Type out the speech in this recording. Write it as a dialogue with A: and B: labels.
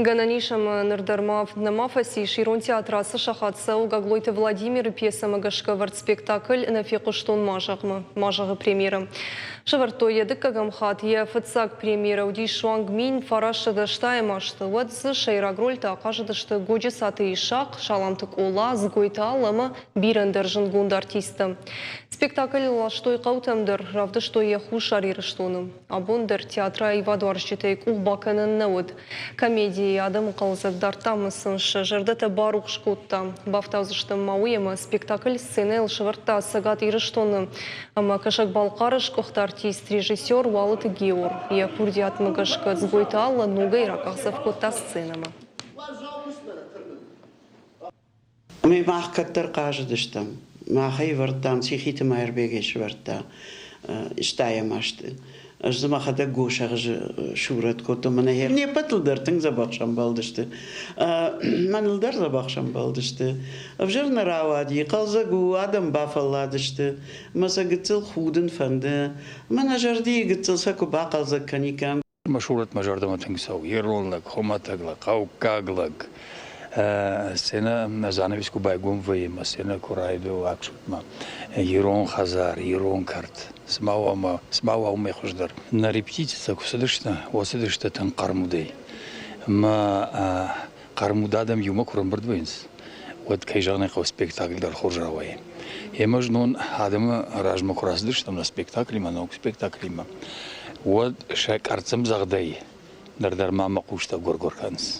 A: Гӕнӕн ис ӕмӕ ныр дӕр ма нӕма фӕцис Ирон театры ацы сахат цӕуы Гаглойты Владимиры пьесӕмӕ гӕсгӕ ӕвӕрд спектакль «Нӕ фехъуыстон ма зӕгъ-мӕ» ма зӕгъы премьерӕ. Сӕвӕрдтой йӕ дыккӕгӕм хатт. Йӕ фыццаг премьерӕ уыдис суанг 1980 азты. Уӕд дзы сӕйраг рольты ахъазыдысты Годжыцаты Исахъ, Саламты Къола, Дзгойты Алла ӕмӕ бирӕ ӕндӕр зындгонд артисттӕ. Спектакль ластой хъӕутӕм дӕр, равдыстой йӕ Хуссар Ирыстоны. Абон дӕр театры аивадуарзджытӕй къух бакӕнӕн нӕ уыд. Комедийы адӕмы хъӕлдзӕг дардта ӕмӕ сын сӕ зӕрдӕтӕ барухс кодта. Бафтаудзыстӕм ма уый, ӕмӕ спектакль сценӕйыл сӕвӕрдта Цӕгат Ирыстоны ӕмӕ Кӕсӕг-Балхъары сгуыхт артист, режиссер Уалыты Геор. Йӕ курдиатмӕ гӕсгӕ Дзгойты Алла ногӕй ракъахдзӕф кодта сценӕмӕ.
B: Ӕмӕ мах кӕддӕр хъазыдыстӕм. Мах ӕй ӕвӕрдтам, Цихиты Мӕирбегӕй сӕвӕрдта стайӕм азты. Ӕз дзы мӕхӕдӕг госӕгъызы сурӕт кодтон. Мӕнӕ не ппӕтыл дӕр тынг дзӕбӕх сӕмбӕлдысты. Мӕныл дӕр дзӕбӕх сӕмбӕлдысты. Ӕвзӕр нӕ рауади, хъӕлдзӕг у, адӕм бафӕлладысты. Мӕ сӕ гыццыл худын фӕнды. Мӕнӕ зӕрдийы гыццыл сӕ куы бахъӕлдзӕг кӕниккам.
C: Мӕ сурӕт мӕ зӕрдӕмӕ тынг цӕуы. Ирон лӕг, хуымӕтӕг лӕг, хъӕуккаг лӕг. Сценӕ занавес куы байгом вӕййы ӕмӕ сценӕ куы райдайы аксудмӕ. Ирон хӕдзар, ирон кӕрт. Цыма уа, цыма уа уымӕй хуыздӕр. Нӕ репетицитӕ куы цыдысты, уӕд цыдысты тынг хъӕрмудӕй. Ӕмӕ хъӕрмуд адӕм иумӕ куы рӕмбырд вӕййынц, уӕд, кӕй зӕгъын ӕй хъӕуы, спектакль дӕр хорз рауайы. Ӕмӕ знон адӕмы размӕ куы рацыдыстӕм нӕ спектаклимӕ, ног спектаклимӕ, уӕд сӕ къӕрццӕмдзӕгъдӕй ныр дӕр ма мӕ хъустӕ гуыр-гуыр кӕнынц.